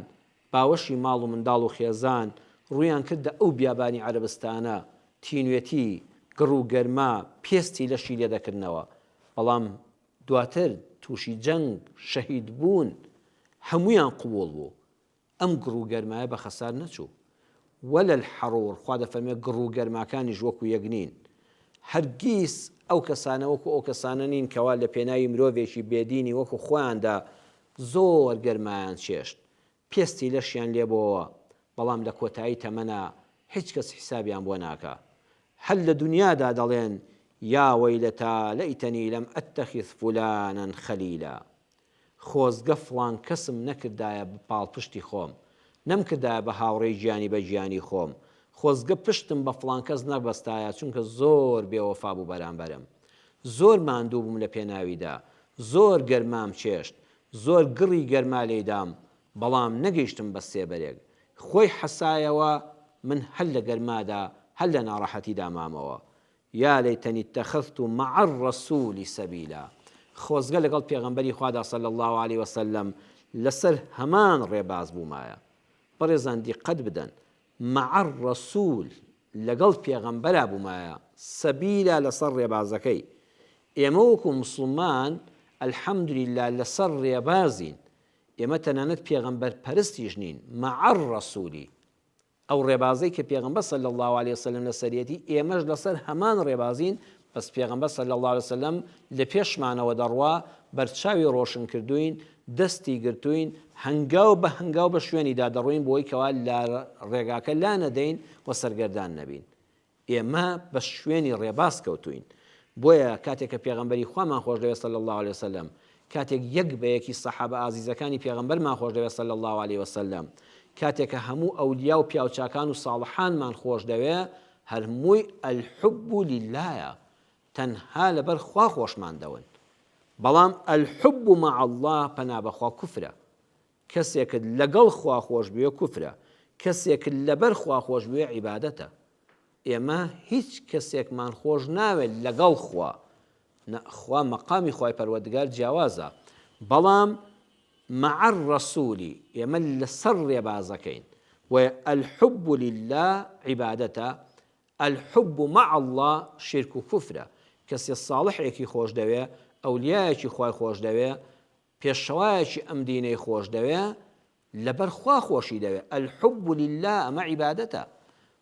باوەشی ماڵ و منداڵ و خێزان، ڕوویان کردە ئەو بیابانی عەرەبستانە، تینوێتی، گڕ و گەرما، پێستی لەشی لێ دەکردنەوە. بەڵام دواتر تووشی جەنگ، شەهید بوون، هەموویان قبووڵ بوو. ئەم گڕ و گەرمایە بە خەسار نەچوو. ولا الحرور، خوا دەفەرموێ گڕ و گەرماکانیش وەکو یەک نین. هەرگیز ئەو کەسانە وەکو ئەو کەسانە نین کەوا لە پێناوی مرۆڤێکی بێدینی وەکو خۆیاندا زۆر گەرمایان چێشت، پێستی لەشیان لێبۆوە، بەڵام لە کۆتایی تەمەنا هیچ کەس حیسابیان بۆ ناکا. هەر لە دونیادا دەڵێن، یا ویلتی لیتنی لم اتخذ فلانا خلیلا. خۆزگە فڵان کەسم نەکردایە بە پاڵپشتی خۆم، نەمکردایە بە هاوڕێی گیانی بە گیانی خۆم، خۆزگە پشتم بە فڵان کەس نەبەستایە چونکە زۆر بێوەفا بوو بەرامبەرم. زۆر ماندوو بووم لە پێناویدا، زۆر گەرمام چێشت، زۆر گڕی گەرما لێیدام، بەڵام نەگەیشتم بە سێبەرێک. خۆی حەسایەوە، من هەر لە گەرمادا، هەر لە ناڕەحەتیدا مامەوە. یا لیتنی اتخذت مع الرسول سبیلا خۆزگە لەگەڵ پێغەمبەری خوادا صلی اللە علیە وسلم لەسەر هەمان ڕێباز بوومایە. بەڕێزان دیقەت بدەن مع الرسول لەگەڵ پێغەمبەرا بوومایە سبیلا لەسەر ڕێبازەکەی. ئێمە وەکو موسڵمان الحمدللە لەسەر ڕێبازین ئێمە تەنانەت پێغەمبەر پەرستیش نین مع الرسولی ئەو ڕێبازەی کە پێغەمبەر صلی اللە علیە وسلم لەسەریەتی ئێمەش لەسەر هەمان ڕێبازین، بەس پێغەمبەر صلی اللە علیە وسلم لە پێشمانەوە دەڕوا، بەرچاوی ڕۆشن کردووین، دەستی گرتووین، هەنگاو بە هەنگاو بە شوێنیدا دەڕۆین بۆی کەوا لە ڕێگاکە لانەدەین و سەرگەردان نەبین. ئێمە بە شوێنی ڕێباز کەوتووین. بۆیە کاتێک کە پێغەمبەری خوامان خۆش دەوێت صلی اللە علیە وسلم، کاتێک یەک بە یەکی سەحابە ئازیزەکانی پێغەمبەرمان خۆش دەوێت صلی اللە علیە وسلم، کاتێک کە هەموو ئەولیا و پیاوچاکان و ساڵحانمان خۆش دەوێ، هەرمووی الحب للە یە، تەنها لەبەر خوا خۆشمان دەون. بەڵام الحب مع اللە پەنا بەخوا کوفرە. کەسێکت لەگەڵ خوا خۆش بوێ کوفرە، کەسێکت لەبەر خوا خۆش بوێ عیبادەتە. ئێمە هیچ کەسێکمان خۆش ناوێت لەگەڵ خوا، نا خوا مەقامی خوای پەروەردگار جیاوازە، بەڵام مع الرسول ئێمە لەسەر ڕێبازەکەین، بۆیە الحب للە عیبادەتە، الحب مع اللە شیرک و کوفرە، کەسێ ساڵحێکی خۆش دەوێ، ئەولیایەکی خوای خۆش دەوێ، پێشەوایەکی ئەم دینەی خۆش دەوێ لەبەر خوا خۆشی دەوێ الحب للە ئەمە عیبادەتە.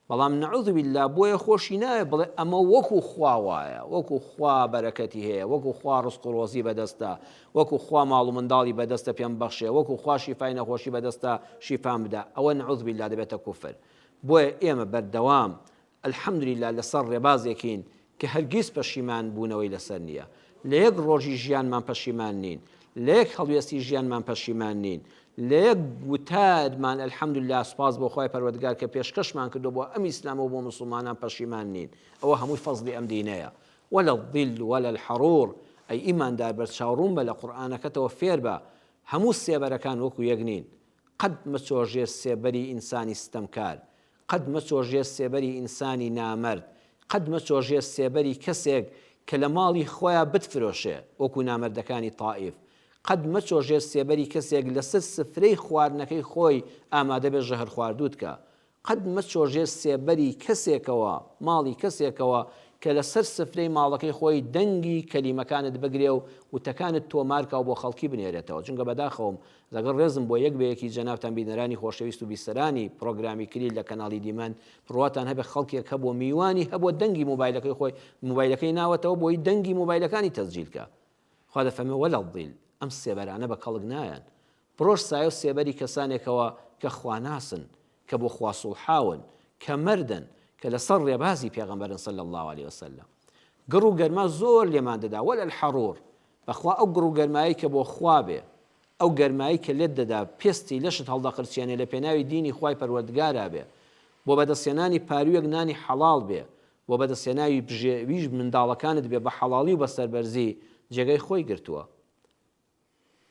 بەڵام نعوذ باللە بۆیە خۆشی ناوێ بڵێ ئەمە وەکو خوا وایە، وەکو خوا بەرەکەتی هەیە، وەکو خوا ڕزق و ڕۆزی بەدەستە، وەکو خوا ماڵ و منداڵی بەدەستە پێم بەخشێ، وەکو خوا شیفای نەخۆشی بەدەستە شیفام بدا، ئەوە نعوذ باللە دەبێتە کوفر. بۆیە ئێمە بەردەوام الحمدللە لەسەر ڕێبازێکین کە هەرگیز پەشیمان بوونەوەی لەسەر نییە. لە یەک ڕۆژی ژیانمان پەشیمان نین. لە یەک هەڵوێستی ژیانمان پەشیمان نین. لە یەک وتارمان الحمدللە سوپاس بۆ خوای پەروەردگار کە پێشکەشمان کردووە بۆ ئەم ئیسلامە و بۆ موسڵمانان پەشیمان نین. ئەوە هەمووی فەزڵی ئەم دینەیە. ولا الظل ولا الحرور ئەی ئیماندار بەرچاوڕوون بە لە قورئانەکەتەوە فێربە هەموو سێبەرەکان وەکو یەک نین. قەت مەچۆ ژێر سێبەری ئینسانی ستەمکار. قەت مەچۆ ژێر سێبەری ئینسانی نامەرد، قەت مەچۆ ژێر سێبەری کەسێک کە لە ماڵی خۆیا بتفرۆشێ وەکو نامەردەکانی تائیف، قەت مەچۆ ژێر سێبەری کەسێک لەسەر سفرەی خواردنەکەی خۆی ئامادە بێ ژەهرخواردووت کا، قەت مەچۆ ژێر سێبەری کەسێکەوە، ماڵی کەسێکەوە کە لەسەر سفرەی ماڵەکەی خۆی دەنگی کەلیمەکانت بگرێ و وتەکانت تۆمار کا و بۆ خەڵکی بنێرێتەوە، چونکە بەداخەوەم لەگەڵ ڕێزم بۆ یەک بە یەکی جەنابتان بینەرانی خۆشەویست و بیسەرانی پڕۆگرامی کلیل لە کەناڵی دیمەن بڕواتان هەبێ خەڵکێک هەبووە میوانی هەبووە دەنگی مۆبایلەکەی خۆی مۆبایلەکەی ناوەتەوە بۆی دەنگی مۆبایلەکانی تەسجیل کا خوا دەفەرمێ ولا الظل ئەم سێبەرانە بە کەڵک نایەن بڕۆش سایە و سێبەری کەسانێکەوە کە خواناسن کە بۆ خوا سوڵحاون کە مەردن کە لەسەر ڕێبازی پێغەمبەرن صلی الله علیه وسلم گڕ و گەرما زۆر لێمان دەدا ولا الحرور بەخوا ئەو گڕ و گەرمایەی کە بۆ خوا بێ، ئەو گەرمایەی کە لێت دەدا پێستی لەشت هەڵدەقرچێنێ لە پێناوی دینی خوای پەروەردگارا بێ، بۆ بەدەستهێنانی پاروویەک نانی حەڵاڵ بێ، بۆ بەدەستهێناوی بژێویی منداڵەکانت بێ بە حەڵاڵی و بە سەربەرزی جێگای خۆی گرتووە.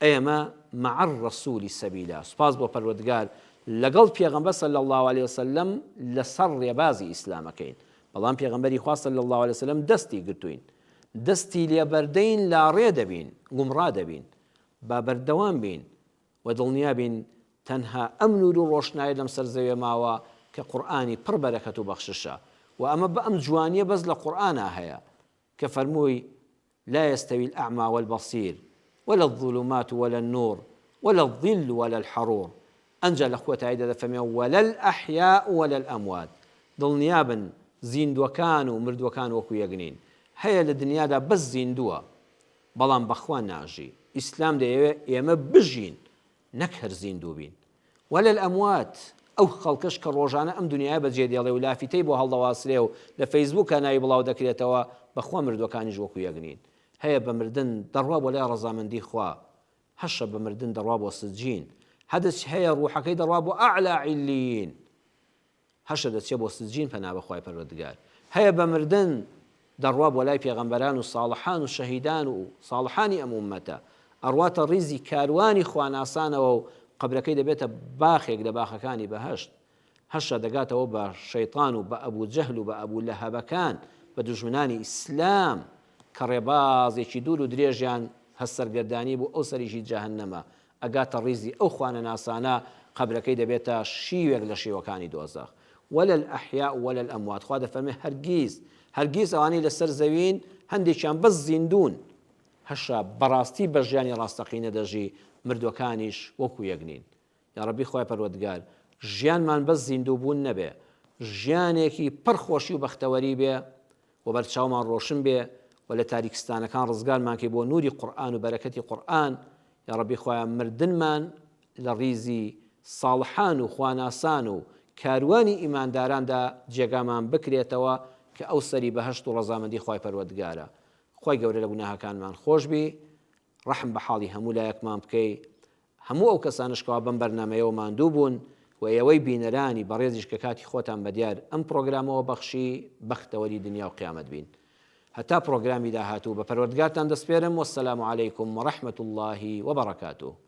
ئێمە مع الرسول سبیلا سوپاس بۆ پەروەردگار لەگەڵ پێغەمبەر صلی اللە علیە وسلم لەسەر ڕێبازی ئیسلامەکەین بەڵام پێغەمبەری خوا صلی اللە علیە وسلم دەستی گرتووین دەستی لێبەردەین لاڕێ دەبین گومڕا دەبین با بەردەوام بین و دڵنیا بین تەنها ئەم نور و ڕۆشنایە لەم سەر زەوێ ماوە کە قورئانی پڕ بەرەکەت و بەخششە و ئەمە بە ئەم جوانیە بەس لە قورئانا هەیە کە فەرمووی، لا یستوی الاعمی والبصیر ولا الظلمات ولا النور ولا الظل ولا الحرور، ئەنجا لە کۆتاییدا دەفەرموێ، ولا الاحیاء ولا الاموات، دڵنیابن زیندووەکان و مردووەکان وەکو یەک نین، هەیە لە دنیادا بەس زیندووە بەڵام بەخوا ناژی، ئیسلام دەیەوێ ئێمە بژین نەک هەر زیندوو بین. ولا الاموات، ئەو خەڵکەش کە ڕۆژانە ئەم دنیایە بەجێ دێڵێ و لافیتەی بۆ هەڵدەواسرێ و لە فەیسبووکا ناوی بڵاو دەکرێتەوە، بەخوا مردووەکانیش وەکو یەک نین. هەیە بە مردن دەڕوا بۆ لای ڕەزامەندی خوا، هەشە بە مردن دەڕوا بۆ سجین، هەدچ هەیە ڕوحەکەی دەڕوا بۆ ئەعلا عیلیین. هەشە دەچێ بۆ سجین پەنا بە خوای پەروەردگار هەیە بە مردن دەڕوا بۆ لای پێغەمبەران و ساڵحان و شەهیدان و ساڵحانی ئەم ئوممەتە ئەڕواتە ڕیزی کاروانی خواناسانەوە و قەبرەکەی دەبێتە باخێک لە باخەکانی بەهەشت هەشە دەگاتەوە بە شەیتان و بە ئەبوو جەهل و بە ئەبوو لەهەبەکان بە دوژمنانی ئیسلام کە ڕێبازێکی دوور و درێژیان هەست سەرگەردانی بوو ئەو سەریشی جەهەنەمە ئەگاتە ڕیزی ئەو خوانەناسانە قەبرەکەی دەبێتە شیوێک لە شیوەکانی دۆزەخ ولا الاحیاء ولا الاموات خوا دەفەرمێ هەرگیز هەرگیز ئەوانەی لەسەر زەوین هەندێکیان بەس زیندوون هەشە بەڕاستی بە ژیانی ڕاستەقینە دەژی مردوەکانیش وەکو یەک نین یاڕەبی خوای پەروەردگار ژیانمان بەس زیندوو بوون نەبێ ژیانێکی پڕ خۆشی و بەختەوەری بێ و بەرچاومان ڕۆشن بێ و لە تاریکستانەکان ڕزگارمان کەی بۆ نوری قورئان و بەرەکەتی قورئان یاڕەبی خوایە مردنمان لە ڕیزی ساڵحان و خواناسان و کاروانی ئیمانداراندا جێگامان بکرێتەوە کە ئەو سەری بەهەشت و ڕەزامەندی خوای پەروەردگارە خوای گەورە لە گوناهەکانمان خۆش بی ڕەحم بە حاڵی هەموو لایەکمان بکەی هەموو ئەو کەسانەش کەوا بەم بەرنامەیەوە ماندوو بوون و ئێوەی بینەرانی بەڕێزیش کە کاتی خۆتان بەدیار ئەم پڕۆگرامەوە بەخشی بەختەوەری دنیا و قیامەت بین هەتا پڕۆگرامی داهاتوو بە پەروەردگارتان دەسپێرم والسلام علیکم ورحمة اللە وبرکاته.